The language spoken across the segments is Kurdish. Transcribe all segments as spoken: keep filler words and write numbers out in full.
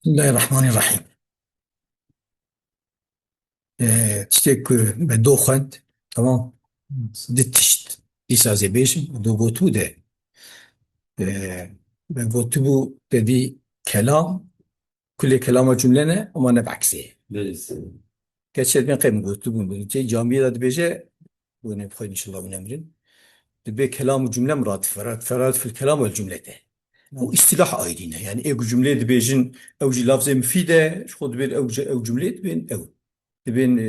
Bismillahirrahmanirrahim. Ee, tiştê ku me do xwend, tamam. Di tişt dîsa zê bêjim, do gotibû de. Ee, me gotibû te dî kelam, kulê kelama cumle ne, ama ne bi eksê. Belê. Keçê me qey min gotibû, cê camiyê de dibêje, Wene bixwe inşallah wine mirin. Dibê kelam û cumle muradif, ferat, ferat fil kelam wel cumlete. Bu istilah ayrî ne. Yani ê ku cumleyê dibêjin, ew jî lafzê mifîd e, ji xwe dibên ew, ew cumleyê dibên ew. Dibên, e,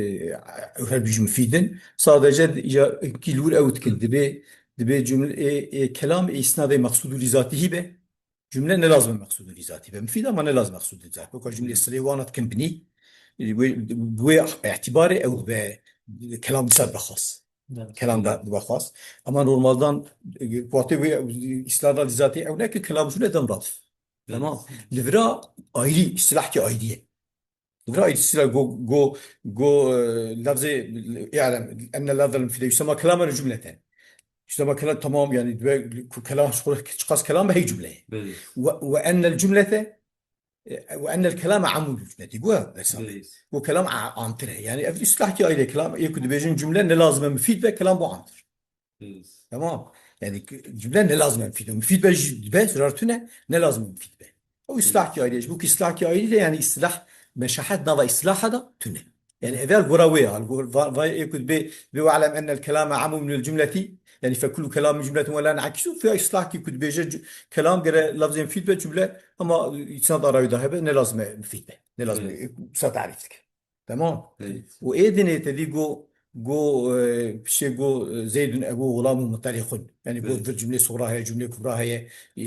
ew her du jî mifîd in. Sadece ya kî li wir ew dikin. Dibê, dibê cumle, ê, ê kelam ê îsnadê meqsûd û lîzatihî be. Cumle ne lazim e meqsûdû lîzatî be. Mifîd ama ne lazim meqsûdû lîzatî. Weka cumlê sirê wan dikin binî. Wê, bi wê îtibarê ew be kelam dîsa dibe xas. Evet. Kelam da dibe xas. Ama normaldan, e, ku hatê wê îsnada lîzatî ew ne ki kelam cumle dem radif. Evet. Tamam. Li vira ayrî, îstilahkî ayrî ye. Vira îstila go, go, go, e, lafzê, yani, enne lafzel mufîde, yüsema kelamen cumleten. Yüsema kelam, tamam, yani, ve ku kelam, çiqas kelam be hey cumleye. Belê. Ve, ve ennel cumlete, e, ve ennel kelame amu bil cumleti. Go, mesela. Belê. Go kelam a-, amtir he. Yani, ev istilahkî ayrı kelam, ê ku dibêjin cumle ne lazim e mufîd be, kelam bu amtir. Tamam. Yani ki-, cümle ne lazim e mufîd be. Mufîd be jî dibe, zarar tune, ne lazim e mufîd be. O islah ki ayrı, bu ki islah ki ayrı de yani islah, meşahet nava islah da tune. Yani evel gora wê hal, gor-, va-, va-, ê ku dibê, dibê ve alem ennel kelame amu minel cümleti, yani fekulu kelamin cümletun ve la ne'kisu, fe islah ki ku dibêje c-, kelam gere lafzê mufîd be cümle, ama isnad arawî da hebe, ne lazim e mufîd be. Ne lazim e, Evet. Sa tarif dike. Tamam. Evet. Û ê dinê te dî go, go, e, pişê go, e, Zeydun Ebu Xulam û Mutelîxun. Yani go Evet. vir cumlê suxra heye, cumlê kubra heye. E,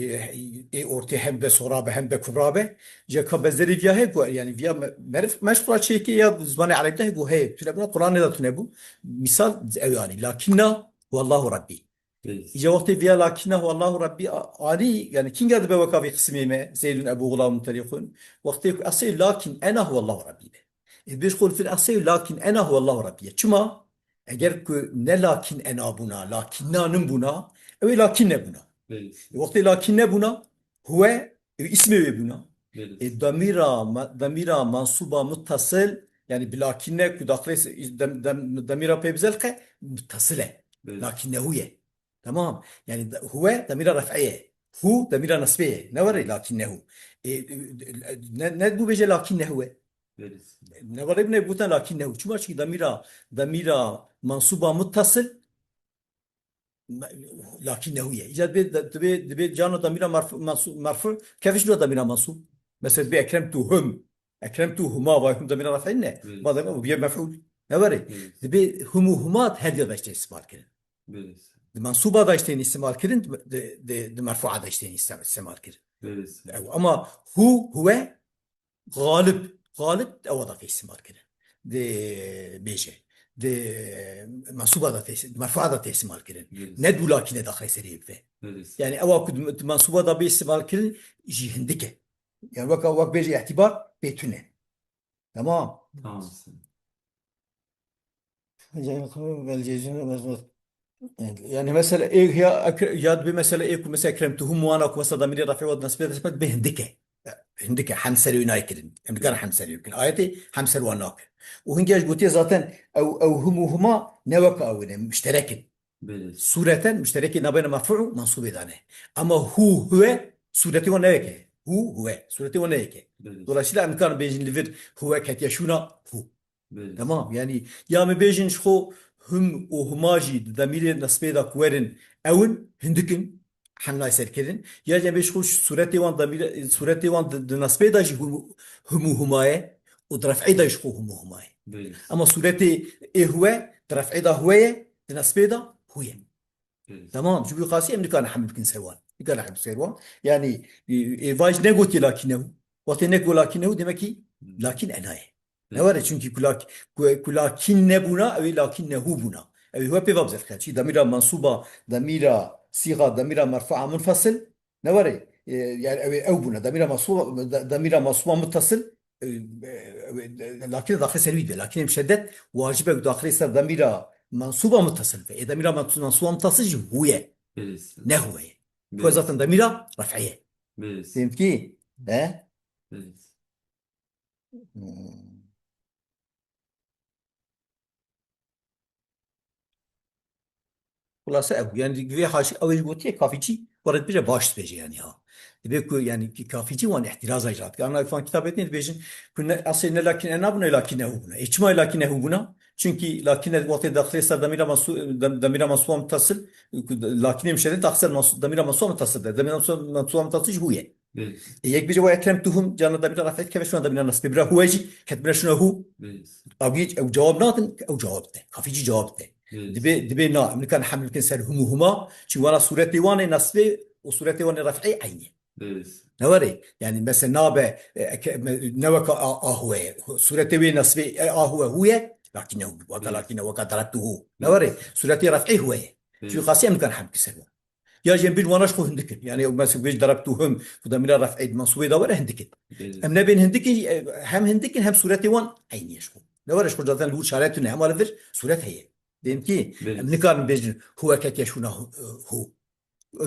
ê ortê hem be suxra be, hem be kubra be. Ca ka bezerî viya heye go, yani viya me-, merif meşxura çêkê ya zimanê Ereb de heye go heye. Tune buna Kur'anê de tune bû. Misal ew yani. Lakinna huwallahu Rabbi. Evet. Îca wextê viya lakinna huwallahu Rabbi a-, anî, yani kinga dibe weka vê qisimê me, Zeydun Ebu Xulam Mutelîxun. Wextê ku esê lakin ena huwallahu Rabbi be. E, bêj xwe li fil esê lakin ena huwallahu Rabbi ye. Çima? Eger ku ne lakin ena bûna, lakinna nin bûna, ew ê lakin nebûna. Belê. E, wextê lakin nebûna, huwe, ew îsmê wê bûna. Belê. E, damîra, ma-, damîra mansûba muttasil, yani bi lakinne ku daxilê se-, dem-, dem-, damîra pê bizelqe, muttasil e. Belê. Lakinnehu ye. Tamam. Yani da-, huwe damîra ref'ê ye. Hu damîra nesbê ye. Ne were lakinnehu. E, e, ne, ne dibû bêje lakinnehu ye. Belê. Ne were bine gotin lakinnehu. Çima? Çünkü damîra, damîra mansûba muttasil me-, lakinnehu ye. Îca dibê, dibê, dibê cano damîra marfu, mansu-, marfu, kevş lo damîra mansûb. Mesela dibê ekremtuhum. Ekremtuhuma, vay hum damîra ref'ê ne. Evet. Ma damîra, bu bir mef'ul. Ne were? Evet. Dibê hum û huma her diya da işte istimal kirin. Belê. Di mansûba da işte istimal kirin, di, di, di merfu'a da işte istimal kirin. Belê. Ew, ama hu, huwe, galib, galib, ewa da tê istimal kirin. Di bêje. Di mansûba da tê, di merfu'a da tê istimal kirin. Belê. Ne dû lakine daxilê serê bibe. Belê. Yani ewa ku di, di mansûba da bê istimal kirin, jî hindik e. Yani weka, wek bêje îtibar pê tune. Tamam. Tamam. Yani mesela ê ya ekre-, ya dibê mesela ê ku mesela ekremtuhum wana ku mesela damîrê ref'ê wa nasbê desmet bê hindike. Hindike hem serê wî nayê kirin. Em dikare hem serê wî bikin. Ayetê hem ser wan nakin. Û hingê ji gotiye zaten ew, ew hum û huma ne weka ew ne, müşterek in. Belê. Sûreten müşterekê nabeyna merfû û mansûbê dane. Ama hu, huwe sûretê wan ne yek e. Hu, huwe sûretê wan ne yek e. Belê. Dolayısıyla em nikarin bêjin li vir huwe ketiye şûna hu. Belê. Tamam, yani ya me bêjin ji xwe hum û huma jî di demîrê nesbê de ku werin ew in, hindik in, hemlay ser kirin. Ya jî em bêjin ji xwe sûretê wan demîre, sûretê wan di, di nesbê de jî hum, hum û huma ye û di ref'ê de jî xwe hum û huma ye. Belê. Ama sûretê ê huwe di ref'ê de huwe ye, di nesbê de hu ye. Belê. Tamam, ji bo xasî em nikarin heml bikin ser wan. Nikarin heml bikin ser wan. Yani, e, e, vaj negotiye lakinnehu. Wextê neko lakinnehu demek ki Hmm. lakin ena ye. Ne were, çünkü ku lak-, ku, ku lakin nebûna, ew ê lakinnehu bûna. Ew ê huwe pê va bize dixê. Çi damîra mansûba, damîra sîxa, damîra merfu'a munfasil, ne were? E, yani ew ê ew bûna. Damîra mansûba, da-, damîra mansûba muttasil, e, e, ew ê, lakin daxilê ser wî dibe. Lakin muşeddet wacib e ku daxilê ser damîra mansûba muttasil be. E, damîra mans-, mansûba muttasil jî hu ye. Belê. Ne huwe ye. Belê. Huwe zaten damîra ref'ê ye. Belê. Fehmtî? He? Belê. Hmm. Xulase ew, yani vê haşî, ew ê gotiye kafîcî, were dibêje baş dibêje yani ha. Dibe ku yani ki kafîcî wan îhtîraza jî radike. Ana fan kitabê tên dibêjin ku ne, asê ne lakîn ena bûna, lakîn ehu bûna. E, çima lakîn ehu bûna? Çünkü lakîne wextê daxilê ser damîra mansu-, dam-, damîra mansuba mutasil, ku lakîne mişede daxil ser mansu-, damîra mansuba mutasil de. Damîra mansu-, mansuba mutasil jî hu ye. Belê. E, yek bêje ve ekrem tuhum, cana damîra raf'ê keve şuna damîra nasbê. Bira huwe jî, ketbira şuna hu. Belê. Abi ew cevap nadin, ew cevap de. Kafîcî cevap de. Belê. Dibe, dibe na, em nikan heml bikin ser hum û huma. Çünkü wana sûretê wan ê nasbê û sûretê wan ê raf'ê eynî. Belê. Ne were? Yani mesela nabe, e, ke-, me-, ne weka a, a huwe. Sûretê wê nasbê, e, a huwe, hu ye. Lakîne hu, weka lakîne, weka darabtuhu. Ne were? Sûretê raf'ê huwe ye. Çünkü xasî em nikan heml bikin ser wan. Ya jî em bêjin wana ji xwe hindik in. Yani mesela bêj darabtuhum, ku damîra raf'ê di mansubê de were hindik in. Em nebên hindik in, e, hem hindik in hem sûretê wan eynî ye ji xwe. Ne were ji xwe zaten li wir çare tune, hema li vir sûret heye. Dêm ki, em nikarin bêjin huwe ketiye şûna hu, hu.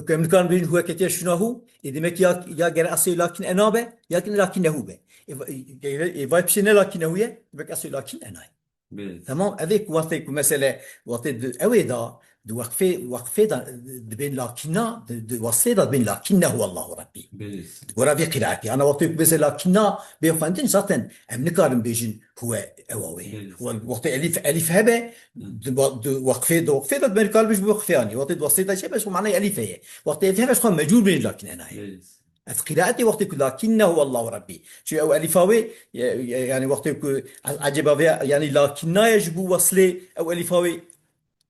Em nikarin bêjin huwe ketiye şûna hu, e, demek ya, ya gere asê lakîn ena be, ya ki lakîn nehu be. E, va-, e, e, vay piştê ne lakîn nehu ye, demek asê lakîn ena ye. Belê. Tamam, ev ê ku wextê ku mesele, wextê di, ew ê da, di weqfê, weqfê da, dibên lakîna, di, di wasfê da dibên lakînne huwallahu Rabbî. Belê. Di gora vê qîraetê. Ana wextê ku bêse lakîna bê xwendin, zaten em nikarin bêjin huwe ewa wê. Belê. Huwe, wextê elîf, elîf hebe, Hı. di wa-, di weqfê, di weqfê da dibên kalbiş bi weqfê anî. Wextê di wasfê da çe be, ji xwe manayê elîf heye. Wextê elîf hebe, ji xwe mecbûr bêjin lakîn ena ye. Belê. Ev qîraetê wextê ku lakînne huwallahu Rabbî. Çi ew elîfa wê, ye-, ye-, yani wextê ku e-, ecêba vê, yani lakînna ye ji bo weslê ew elîfa wê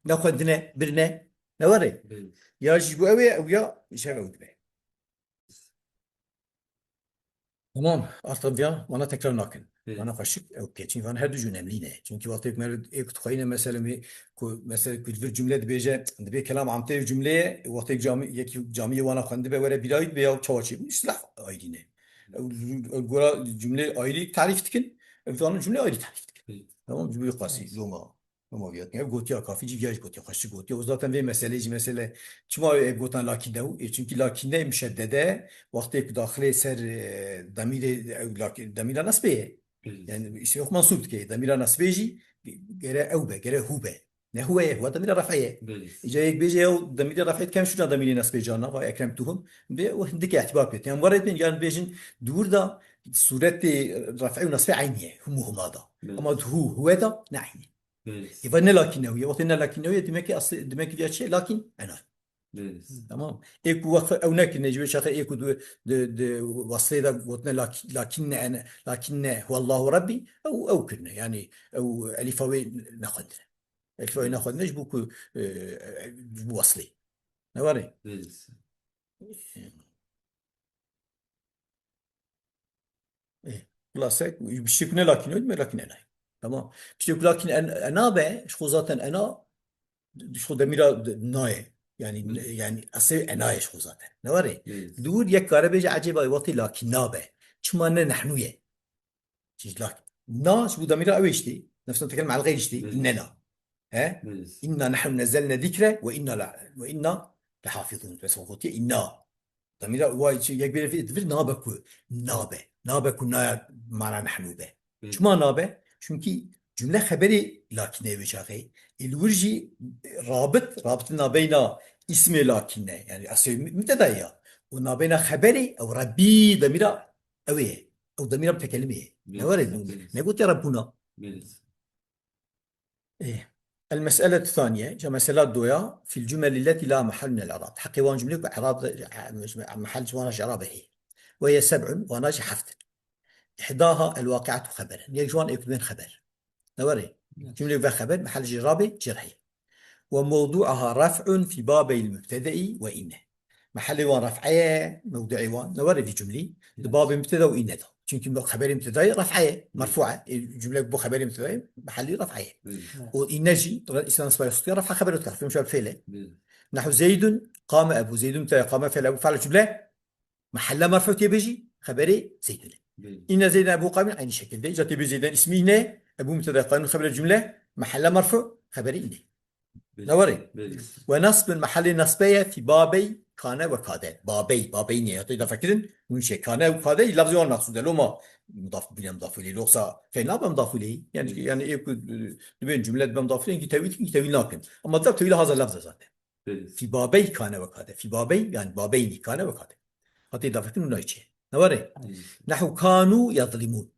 nexwendine, birine, ne were? Belê. Ya ji bo ew ê, ew ya ji hev ew dibe. Tamam, artık ya, wana tekrar nakin. Belê. Wana xweşik ew bike. Çünkü wana her du jî önemli ne. Çünkü wextê ku mer ê ku dixweyne mesele wê ku, mesele ku li vir cümle dibêje, dibê kelam amtê cümleye, wextê ku camî, yekî camiyê wana xwendibe were bîra wî dibe ya çawa çêbû, îstilah ayrî ne. Ew, ew gora cümle ayrî tarîf dikin, ev zanin cümle ayrî tarîf dikin. Hı. Tamam, ji bo wî qasî, Evet. loma, loma viyat. Ev gotiya kafî cî viya jî gotiya, xweşik gotiya. Û zaten vê meselê jî mesele, çima ev gotan lakîne û, e, çünkü lakîne muşeddede, wextê ku daxilê ser, e, demîrê, ew lakî-, demîra nasbê ye. Belê. Yani îşte yok mansub dike. Demîra nasbê jî gere ew be, gere hu be. Ne huwe ye, huwe demîra raf'ê ye. Belê. Îca yek bêje ew demîrê raf'ê dikem şuna demîrê nasbê cana, va ekrem tuhum. Bê o hindike îtibar pê. Yani were bên yani bêjin dûr da sûretê raf'ê û nasbê eynî ye. Hum û huma da. Belê. Ama hu, huwe da ne eynî. Belê. Eva ne lakîne hu ye. Wextê ne lakîne hu ye, demek ki aslı, demek ki diya çi? Lakîn ena. Belê. Tamam. Ê ku wextê ew nekirine, ji wê çaxê ê ku di, di, di waslê de gotine lak-, lakînne ene, lakînne huwallahu Rabbî, ew, ew kirine. Yani ew elîfa wê nexwendine. Elîfa wê nexwendine ji bo ku, e, e, ji bo waslê. Ne were? Belê. Ê, xulase, piştî ku ne lakîn, me lakîn enay. Tamam. Piştî ku lakîn en-, ena be, ji xwe zaten ena, ji xwe demîra d-, na ye. Yani, Hı. yani esê ena ye ji xwe zaten. Ne were? Hı. Dûr yek kare bêje, ecêba wextê lakîn na be. Çima ne nehnu ye? Çi lak-, na ji bo demîra ew ê jî tê. Nefsen tekel me'el geyr jî tê. Hı. Innena. He? Hı. İnna nahnu nezzelne zikre ve inna la, ve inna lehafizun. Mesela gotiye inna. Demîra wa çi yek bêre vê divir nabe ku nabe. Nabe ku naya mana nehnu be. Hı. Çima nabe? Çünkü cümle xeberê lakîne wê çaxê. Ê li wir jî rabit, rabit nabeyna ismê lakîne. Yani esê mübteda ya. Û nabeyna xeberê ew Rabbî demîra ew ê. Ew demîra mutekalimê ye. Hı. Ne were? Hı. Ne gotiye Rabbuna? Hı. Ê, el-mes'eletu thaniye, ca mesela doya, fil cumeli leti la mahal minel i'rab. Heqê wan cumlê ku i'rab de, mahal ji wana ji i'rabê heye. Ve ye seb'un, wana jî heft in. Ihdaha el-waqi'atu xeberen. Yek ji wan ê ku bên xeber. Ne were? Evet. Cumlê ve xeber, mahal ji i'rabê cêr heye. Ve mewdu'aha raf'un fi babeyl mübtede'i ve inne. Mehelê wan raf'e ye, mewdu'ê wan. Ne were vî cumlî? Di babê mübteda û inne de. Çünkü xeberê mübtedayê raf'e ye, merfu' e. E, cumle bo xeberê mübtedayê mehelî raf'e ye. Evet. Û inne jî, ra-, îslam sipayê xustiya raf'a xeber dike. Raf'ê muşabih fi'l e. Evet. Nehu Zeydun qame Ebu. Zeydun mübteda, qame fi'l, Ebu fi'l cumle. Mehelle merfu tê bêjî, xeberê Zeydun e. Evet. İnne Zeyden Ebu qamin aynı şekilde. Îca tê bê Zeyden ismi inne, Ebu mübteda qamin xeberê cumle, mehelle merfu, xeberê inne. Belê. Ne were? Belê. Ve nasbun mehelê nasbe ye fî babey kane ve kade. Babey, babey niye? Ya tê da fikirin, hûn şey kane û kade, lafzê wan meqsûd e. Loma mudaf, bîne mudaf ileyh. Yoksa feyl nabe mudaf ileyh. Yani, yani ê ku, e, dibên cümle dibe mudaf ileyh, ki tewîl, ki tewîl nakin. Ama da tewîl haza lafz e zaten. Belê. Fî babey kane ve kade. Fî babey, yani babeynî kane ve kade. Hatê da fikirin, hûn çi? Ne were? Belê. Nehu kanu yazlimûn.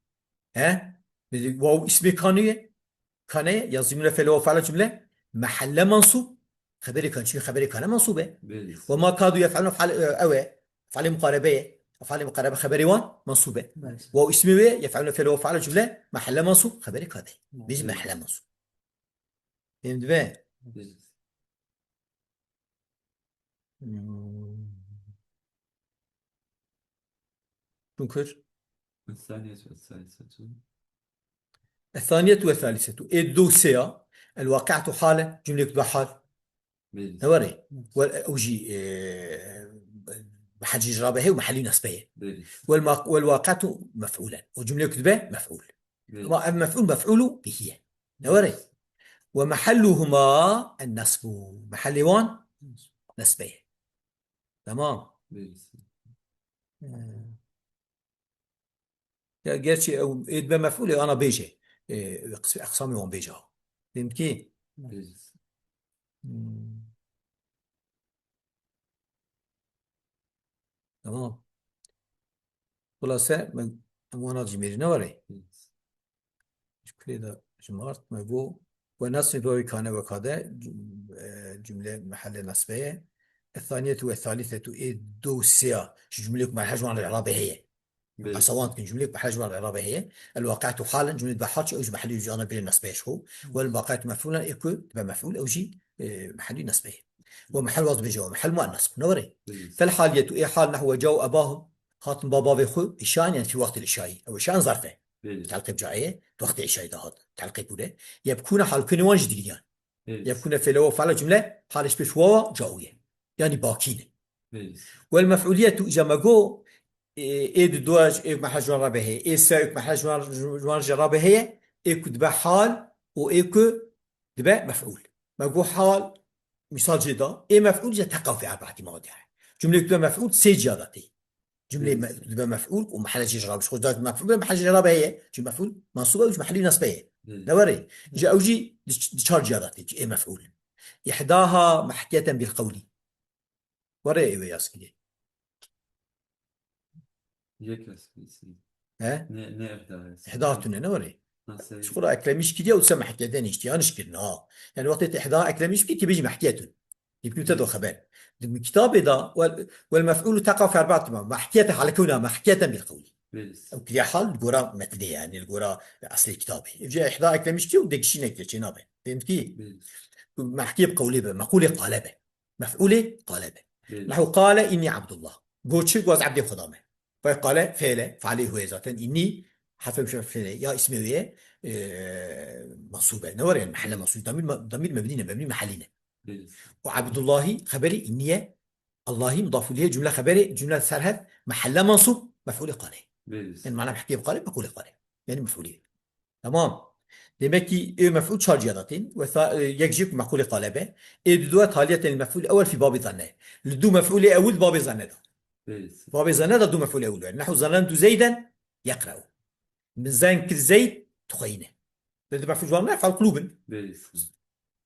He? Waw ismê kanu ye. Kane ye, yazlimûne fele ve fe'le cümle. Mehelle mansûb. Xeberê kan, çünkü xeberê kane mansûb e. Belê. Ve ma kadu yef'elûne fe'le, e, ew e. Fe'lê muqarebe ye. Fe'lê muqarebe xeberê wan mansûb e. Belê. Waw ismê wê, yef'elûne fele ve fe'le cümle. Mehelle mansûb. Xeberê kade. Belê. Biz mehelle mansûb. Fehmî dibe? Belê. Hmm. Şükür. الثانية والثالثة. الثانية والثالثة. Ê du sê ya. الواقعة حال. Cümleyek dibe hal. Belê. Ne were? Wal, ew jî, e, mehellî icrabe heye û mehellî nesbe ye. Belê. Wal ma-, والواقعة مفعولا. O cümleyek dibe mef'ul. Belê. Ama ev mef'ul mef'ulu bihi ye. Ne were? Ve mehelluhuma en-nesbu. Mehellê wan nesbe ye. Tamam. Belê. Hmm. Ya gerçi ew ê dibe mef'ul e, ana bêje. E, qis-, eqsamê wan bêje. Fehmî kî? Belê. Hmm. Tamam. Xulase, me, em wana jî mêrî ne were? Belê. Ji kurê de jimart me got, ve nesbî babî kane ve kade, cum-, e, cumle mehellê nesbe ye. Ethaniyet ve thalithetu ê du sê ya, ji cumleyek merhej wan îrabê heye. Belê. Esa wan dikin cumleyek merhej wan îrabê heye. El waqi'tu halen, cumleyek be hal çi, ew jî mehellî jana bêje nesbe ye ji xwe. Wel baqi'tu mef'ulen, ê ku dibe mef'ul, ew jî, e, mehellî nesbe ye. Ve mehel waz bêje, ve mehel ma nesb. Ne were? Belê. Fel haliyetu ê hal nehwe caw ebahum. Hatin ba bavê xwe, îşan, yani fi waqtil îşayî. Ew îşan zarf e. Belê. Telqîb caê, di wextê îşayî de hat. Telqîb bûne. Yebkûne hal kûne wan jî digiriyan. Belê. Yebkûne fêle wa fala cumle, halê ji pêş wawa caû ye. Yani bakî ne. Belê. Wel mef'uliyetu îca me go, e, ê di dua, ê mehej wan rabe heye, ê se ê mehej wan, wan jî rabe heye, ê ku dibe hal û ê ku dibe mef'ul. Me go hal, misal jê da, ê mef'ul îca teqew fi erbaetî mewadi'a. Cumleyek dibe mef'ul sê ciya da tê. Cumleyê me-, dibe mef'ul û mehele jê jî rabe. Xwe da mef'ul be, mehele jê rabe heye. Çünkü mef'ul mansûb e û ji mehellî nesbe ye. Belê. Ne were? Ji ew jî di ç-, di çar ciya de tê, ê mef'ul. Îhdaha mehdiyeten bil qewlî. Were ê wê yaskirî. Yek yaskirî. He? Ne, ne ihda yaskirî. Îhda tune, ne were? Nasıl? Ji xwe re eklemîş kiriye û se mehdiyeten hiştiye, yan iş kirine, ha. Yani wextê te îhda eklemîş kiriye, ki bêjî mehdiyetun. Yekî te do xeber. Di kitabê de wel, wel mef'ûlu teqa fi erbaet ma. Mehdiyete halekewna, mehdiyeten bil qewlî. Belê. Ew kiriye hal li gora metnê yani, li gora eslê kitabê. Evce îhda eklemiş kiriye û dekişî nekiriye, çê nabe. Fehmî kî? Belê. Mehdiyê bi qewlê be, meqûlê qale be. Mef'ûlê qale be. Belê. Nehu qale înnî Abdullah. Go çi? Go ez Ebdê Xweda me. Vay qale, fêle, fealê hûyê zaten. Înnî, hefe mşe fêle. Ya ismê wê ye, e, mansûb e. Ne were yani, mehelle mansûb. Damîr ma-, damîr mebnî ne, mebnî mehellî ne. Belê. Û Abdullahî, xeberî înnî ye. Allahî, mudaf ileyh, cumle xeberê, cumle ser hev, mehelle mansûb, mef'ûlê qale. Belê. Yani, mana mehdiyê qale, mef'ûlê qale. Yani, mef'ûlê. Tamam. Demek ki, ê mef'ûl çar ciya da tên. Ve sa-, e, yek jî ku meqûlê qale be. Ê di dua taliyeten mef'ûl ewel fî babê zanne. Li du mef'ûlê ewil babê zanne da. Belê. Babê zanne da du mef'ûlê ewil were. Nehu zanentu Zeyden yeqre'u. Min zen kir Zeyd dixweyîne. Li du mef'ûl wan ne, fel qulûbin. Belê.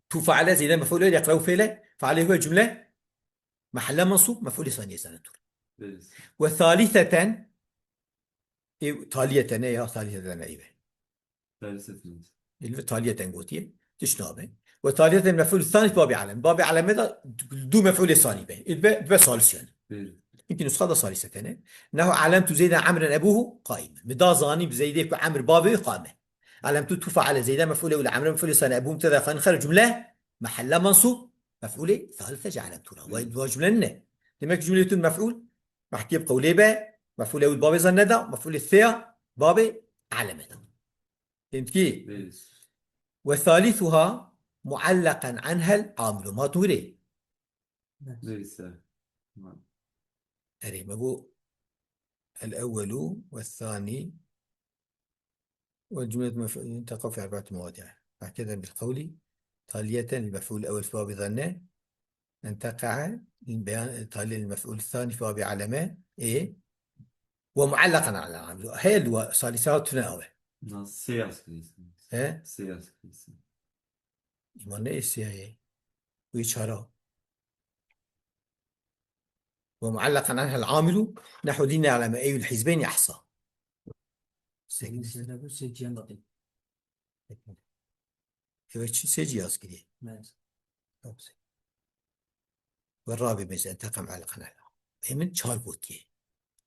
Tu faale Zeyden mef'ûl ewel yeqre'u fêle. Faale huwe cumle. Mehelle mensûb, mef'ûlê saniyê zanentu. Belê. Ve thalîseten, ê, taliyeten e ya, thalîseten e, ê be. Thalîseten. Ê, li taliyeten gotiye, tişt nabe. Ve thalîseten mef'ûl sanî babê alem. Babê aleme de du mef'ûlê sanî be. Ê be, be salis yani. Belê. Çünkü nusxa da saliseten e. Nehu alemtu Zeyden Amren ebuhu qaimen. Mi da zanî bi Zeydê ku Amr bavê wî qame. Alemtu tu faale Zeyden mef'ûlê û li Amren mef'ûlê sanî ebuhu mübteda xan xer cumle mehelle mensûb. Mef'ûlê thalîse ji alemtu ra. Ve, ve cumle ne. Demek cumletun mef'ûl, mehdiyê bi qewlê be, mef'ûlê ewil babê zanne da, mef'ûlê seya babê aleme da. Fehmî kî? Belê. Ve thalîsuha muallaqen anhel amilu. Ma tu hûrê. Neyse. Tamam. Erê, me got el-ewwelu ve thanî ve cumlet mef-, teqa fi erbaet mewadi'a. Mehdiyeten bil qewlî, taliyeten lil mef'ûl ewwel fi babê zanne, انتقع, beyan, talil mef'ul thani fi babî aleme, ê, ve muallaqan ala amil. Hel ve salisa tune ave. Na, sê yaz kirî. He? Sê yaz kirî. Îman ne ê sê ye. Wê çara. Ve muallaqan anhel amilu, nehu dîne aleme eyül hizbeyni ahsa. Sê. Mesela bu sê ciyan da değil. Evet, çi sê cihaz kiriye? Evet. Yok, sê. Ve rabi mesela, teqem ala kanal. Emin çar gotiye.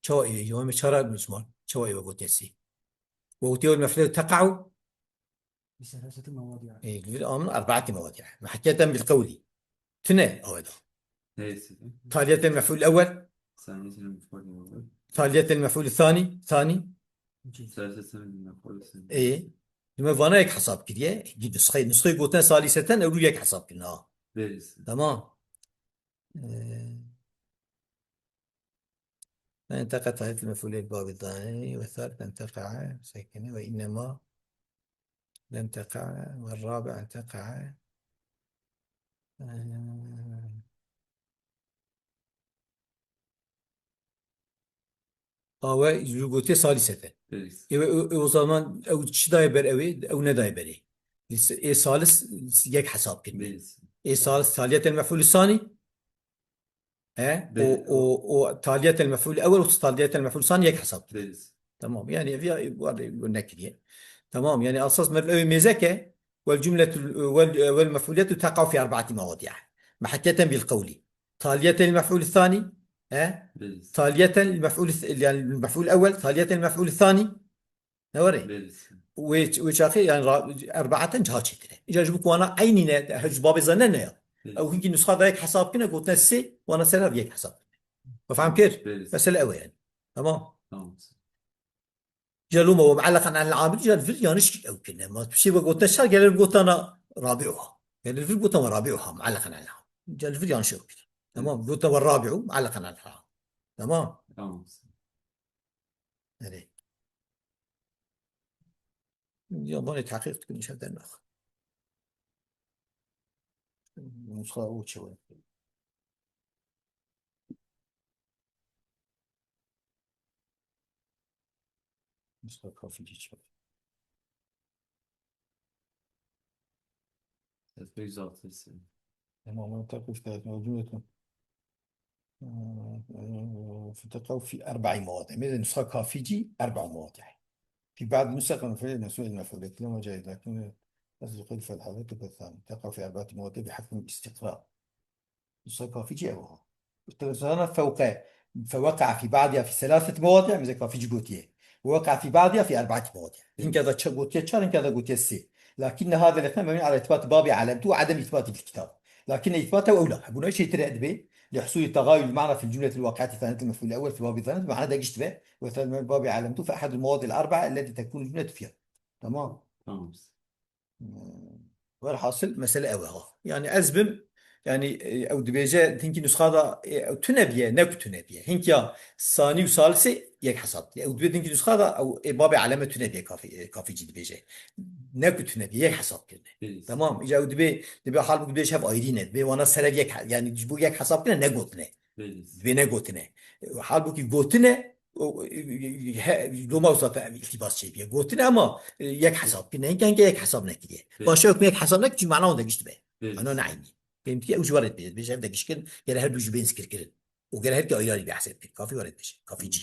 Çawa ev, yomê çara Müslüman. Çawa ev gotiye sê. Ve gotiye ve mef'ul teqa'u. Bi selaseti mevadi'a. E, bir amın arbaati mevadi'a. Mahketen bil kavli. Tüne aveda. Neyse. Taliyeten mef'ul evvel. Sen mesela mef'ul evvel. Taliyeten mef'ul thani. Thani. Selaseten mef'ul thani. E, dime vana yek hesap kiriye. Gid nusxayı, nusxayı goten saliseten, evru yek hesap kirine ha. Deriz. Tamam. E, انتقى ثالث المفعول الباب الثاني والثالث انتقع ساكنة وإنما لم تقع والرابع انتقع. Ee, awe ji gotiye salisete. Deriz. Ew, ew, ew o zaman ew çi daye ber ew ê, ew nedaye berê. Ê salis yek hesab kirine. Deriz. Ê salis taliyeten mef'ulü sani. He? Belê, o, o, o taliyetel mef'ul ewel û taliyetel mef'ul sani yek hesab dike. Belê. Tamam, yani ev ya, var ya, nekiriye. Tamam, yani asas meriv ew mêzeke, vel cümletul, vel, vel mef'uliyetu teqa fi erbaati mevadi'a. Mahketen bil kavli. Taliyetel mef'ul sani, he? Belê. Taliyetel mef'ul, yani mef'ul ewel, taliyetel mef'ul sani. Ne were? Belê. Wê, wê çaxê, yani, ra-, erbaeten ciha çêtir e. Îca ji bo ku wana eynî ne, he, ji babê zane ne ya. Belê. Ew hinkî nusxa da yek hesab kine, gotine sê, wana ser ev yek hesab kine. Me fehm kir? Belê. Mesele ew e yani. Tamam. Tamam. Îca loma we muallaqan anil amil, îca li vir yanlış ew kirine. Ma piştî we gotine çar, gele gotana rabi'uha. Gele li vir gotana rabi'uha, muallaqan anil amil. Îca li vir yanlış ew kirine. Tamam. Belê. Gotine we rabi'u, muallaqan anil amil. Tamam. Tamam. Erê. Ya banê tehqîq dikin, îşe dernax. Nusxa û çi we? Nusxa kafî çi we? Tefrî zafirsin. Tamam, ben takip istedim. Ee, e, فتقوا في أربع مواضع. Mesela nusxa kafî cî erba mewadi'e. في بعض النسخ من فعل مسؤول المفعول لما جاء، لكن تصدق الفعل حضرتك الثاني. تقع في أربعة مواضع بحكم الاستقرار. Nusxa kafî cî ew ha. Mesela fewqe, فوقع في بعضها في ثلاثة مواضع, mesela kafî cî gotiye. ووقع في بعضها في أربعة مواضع. Hinka da ça-, gotiye çar, hinka da gotiye sê. لكن هذا الاثنين مبني على إثبات باب علامته وعدم إثباته في الكتاب. لكن إثباته أولى. Hebûna çêtir e dibe. لحصول تغاير المعنى في الجملة الواقعة ثانية المفعول الأول في باب ثانية, mana de gişt be. وثالث باب علامته في أحد المواضع الأربعة التي تكون الجملة فيها. Tamam. Tamam. Werhasil, mesele ew e ha. Yani ez bim, yani, e, ew dibêje, hinkî nusxa da, e, ew tune biye, ne ku tune biye. Hinkiya sanî û salisê yek hesab diye. Ew dibê hinkî nusxa da, ew, e, babê aleme tune biye kafî, e, kafî cî dibêje. Ne ku tune biye, yek hesab kirine. Belê. Tamam, îca ew dibê, dibê halbûk dibêje hev ayrî ne. Dibê wana serev yek he-, yani ji bo yek hesab kirine, negotine. Belê. Dibê negotine. Halbûkî gotine, o, he, loma zaten îltîbas çêbiye. Gotine ama, e, yek hesab kirine. Hinke hinke yek hesab nekiriye. Belê. Başa hukmê yek hesab nekir, çi mana wan de gişt be. Belê. Mana ne eynî. Pêmtiye ew ji we re dibê. Dibêje ev de gişt kirin, gere her du ji bên zikir kirin. Û gere her ke ayrî ayrî bê hesab kir. Kafî were dibêje. Kafî cî.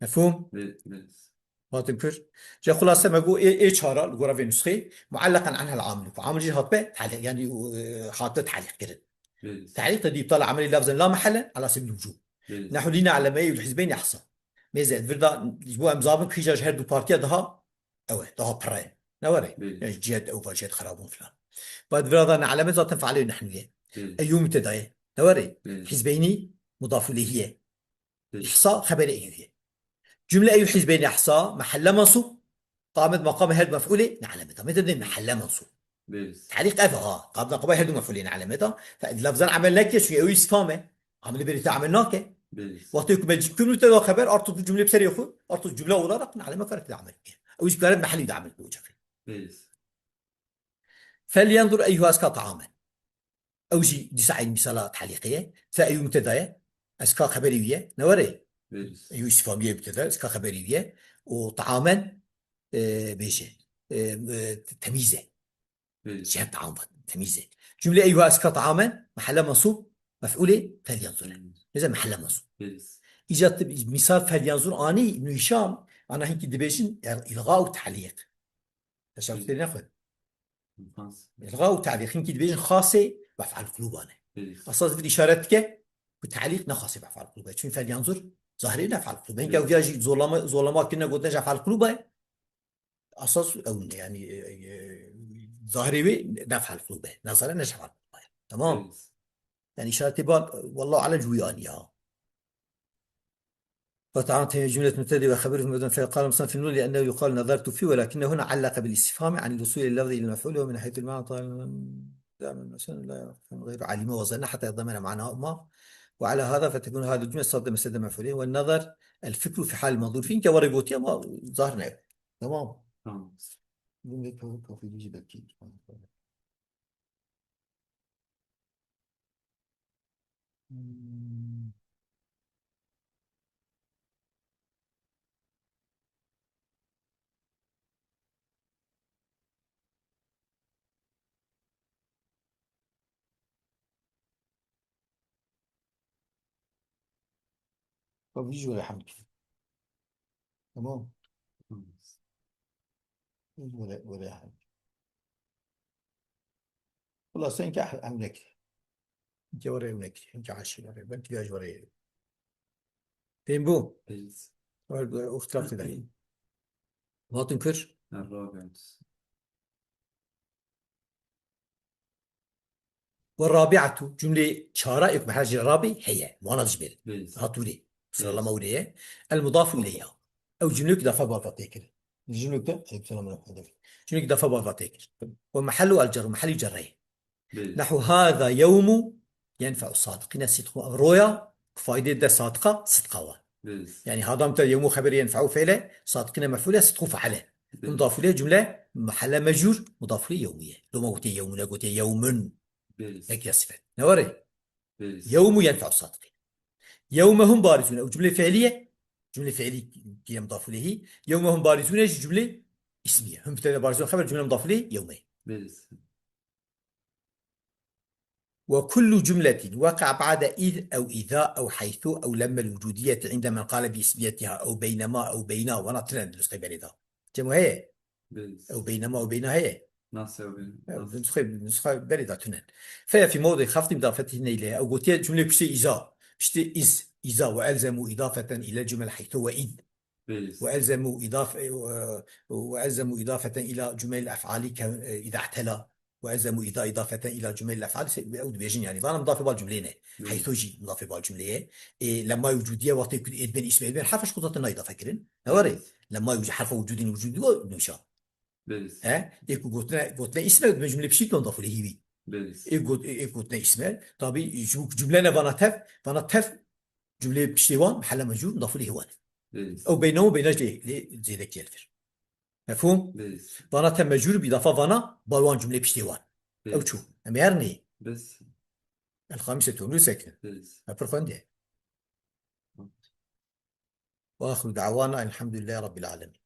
Mefhûm? Belê, belê. Hatim kir. Ji xulase me got ê, ê çara, li gora vê nusxê, muallaqan anhel amil. Ku amil jî hatbe, tali-, yani, e, hate talîq kirin. Belê. Talîq te dî ibtal amilî lafzen la mehelen, ala sebil wucûb. Belê. Nehu dîne aleme eyül hizbeyn ehsa. Mêze, vir da, ji bo em zabin kîja ji her du partiya daha, ew e, daha pire. Ne were? Belê. Yani cihet ew va cihet xerabûn filan. Bad vira da ne alamet zaten feale nehnuye. Belê. Eyyû mübtedayê. Ne were? Belê. Hizbeyni mudafû lehî ye. Belê. Ihsa xeberê eyû ye. Cümle eyû hizbeyni ihsa, mehelle mensûb. Qamet maqamê her du mef'ûlê ne alameta. Mete de mehelle mensûb. Belê. Talîq ev ha. Qamet maqamê her du mef'ûlê ne alameta. Fe lafzan amel neke, çünkü ew istifham e. Amilê berî te amel nake. Belê. Wextê ku me cî kir mübteda xeber, arto tu cümle bi serê xwe, arto cümle olarak ne alame kare te amel ke. Ew jî kare mehellî de amel ke. Belê. Fel yendur eyyuha ezka ta'amen. Ew jî dîsa eynî mîsala tehlîqê ye. Fe eyû mubteda ye. Ez ka xeberî wî ye. Ne were? Belê. Eyû îstîfamî ye mubteda. Ez ka xeberî wî ye. Û teamen, e, bêje. E, e, temîz e. Belê. Ji hev team ve. Temîz e. Cumle eyûha ez ka teamen, mehelle mensûb, mef'ûlê fel yanzur e. Belê. Bêje mehelle mensûb. Belê. Îca tu mîsal fel yanzur anî Îbnû Hîşam, ana hinkî dibêjin, îlga û tehlîq. Teşebbüs têrîne xwe. Xas. Îlga û tehlîq hinkî dibêjin xasê mef'al qulûban e. Belê. Esas vî îşaret dike ku tehlîq ne xasê mef'al qulûb e. Çün fel yanzur zahirê ne mef'al qulûb e. Hinke Belê. Ew viya jî zorlama, zorlama kirine gotine ji mef'al qulûb e. Esas ew ne, yani, e, e, zahirê wê ne mef'al qulûb e. Nazare ne mef'al qulûb e. Tamam. Belê. Yani îşaretê ban, wallahu alem ji wî aniya. وتعاون تيم جملة مبتدئ وخبره في مبتدأ فيقال مثلا في النون لأنه يقال نظرت في، ولكنه هنا علق بالاستفهام عن الوصول إلى اللفظ إلى المفعول، ومن حيث المعنى طالما دائما مثلا لا يفهم غير علم وظن حتى يتضمن معنى ما، وعلى هذا فتكون هذه الجملة صادة مسد مفعولين، والنظر الفكر في حال المنظور فيه، إنك وري قوتي أما ظاهر نعم. تمام. Tamam. Cümle pro-, profili belki. Hmm. Tabii, jî were hemd. Tamam. Were, were hemd. Xulasa, inke ew nekir. Inke were ew nekir. Inke aşî were. Ben tiya ji were. Fêm bû? Belê. Were, were, ixtilaf tê de. Hatin kir? Errabî. Ve rabi'atu, cumlê çara ê ku mehra jî rabî heye. Wana dijbêrin. Belê. Hat wîrê. Sıralama wîrê ye. El mudafu ileyha. Ew cumleyek idafe bava tê kirin. Cumleyek de, aleykümselam ve rahmetullah. Cumleyek idafe bava tê kirin. Ve mehellu el cer, mehelli cerre ye. Belê. Nehu hâzâ yewmu yenfe'u sadiqîne sidqu. Ev roya ku faydê de sadiqa, sidqa wan. Belê. Yani hadam te yewmu xeberê yenfe'u fe'le, sadiqîne mef'ûle, sidqu fe'le. Belê. Mudafûlê cumle, mehelle mecrûr, mudafûlê yewmî ye. Loma gotiye yewmû, ne gotiye yewmun. Belê. Nek ya sifet. Ne were? Belê. Yewmu yenfe'u sadiqîn. Yewme hum barizûne. Ew cumlê fi'lî ye. Cumlê fi'lî ki ye mudafûlê hî. Yewme hum barizûne jî cumlê ismî ye. Hum mubteda barizûne xeber cumle mudafûlê yewme ye. Belê. وكل جملة وقع بعد إذ أو إذا أو حيث أو لما الوجودية عند من قال باسميتها أو بينما أو بينا wana tune di nusxê berê de. Cem heye? Belê. Ew beynema û beyna heye? Nasıl ew beynema? Ew nusxê, nusxa berê de tune. Feya fi mewdî xaftin idafetî neyle. Ew gotiye cumlê piştê îza. Piştê iz, îza ve elzemu idafeten ile cumel heythu ve id. Belê. Ve elzemu idaf-, e, ve elzemu idafeten ila cumel ef'ali ke, e, ida'tela. Ve elzemu ida idafeten ila cumel ef'ali. Se-, ew dibêjin yani. Vana mudafê bal cumleyê ne. Belê. Heythu jî mudafê bal cumleyê. E, lemma wicudîye wextê ku êdibên îsmê êdibên herfa ji xwe zaten na idafe kirin. Ne were? Belê. Lemma wicud-, herfa wicudî wicudî o nûşa. Belê. He? Ê ku gotine, gotine îsme, dibê cumlê piştî ki mudafûlê hîvî. Belê. Ê got-, ê gotine îsme. Tabî ji bo ku cumle ne vana tev, vana tev cumleyê piştê wan, mehelle mecrûr, mudafûlê hîwan. Belê. Ew beyne û beyne lê, lê zêde kêl vir. Mefhûm? Belê. Vana te mecrûr bi idafa vana, bal wan cumlê piştê wan. Belê. Ew çû. Em ê her neyê. Bes. El xamisetu, nû sekin. Belê. Me pir xwendê. Ve axiru da'wana elhamdülillahi rabbil alemin.